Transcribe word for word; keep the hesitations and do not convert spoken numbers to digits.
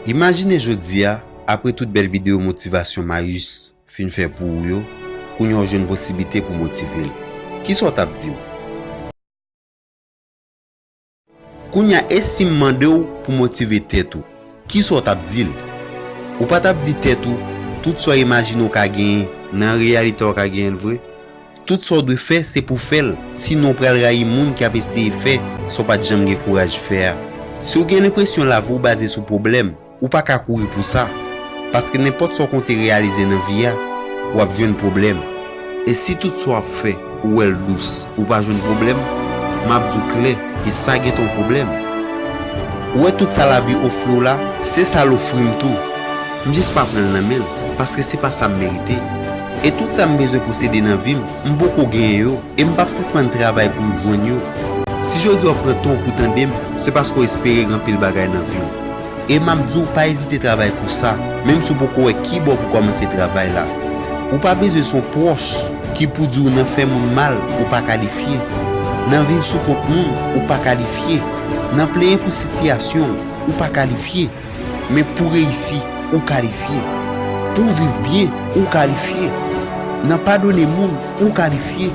Imajine jodi a, apre tout bèl videyo motivasyon Mayus fin fè pou ou yo, kounye a w jwenn posiblite pou motive l. Kisa w t ap di w? Kounye a, e si m mande w pou motive tèt ou, kisa w t ap di l? Ou pa t ap di tèt ou, tout sa w imajine w ka genyen, nan reyalite a w ka genyen l vre? Tout sa w dwe fè, se pou w fè l, sinon w pral rayi moun k ap eseye fè sa w pa t janm gen kouraj fè a. Si w gen lenpresyon lavi w baze sou pwoblèm, ou pa ka kouri pou sa. Paske nenpòt sa w konte reyalize nan vi a, w ap jwenn pwoblèm. E si tout sa w ap fè, ou wè l dous, ou pa jwenn pwoblèm, m ap di w klè ke sa gentan yon pwoblèm. Ou wè tout sa lavi ofri w la, se sa l ofri m tou. M jis pa pran l nan men l, paske se pa sa m merite. E tout sa m bezwen posede nan vi m, m poko genyen yo, e m p ap sispann travay pou m jwenn yo. Si jodi a w pran tan w pou tande m, se paske w espere gen anpil bagay nan vi w. E m ap di w pa ezite travay pou sa, menm si w poko wè kibò pou kòmanse travay la. Ou pa bezwen se yon pwòch ki pou di w nan fè moun mal, ou pa kalifye. Nan viv sou kont moun, ou pa kalifye. Nan plenyen pou sitiyasyon w, ou pa kalifye. Men pou reyisi, ou kalifye. Pou w viv byen, ou kalifye. Nan padone moun, ou kalifye.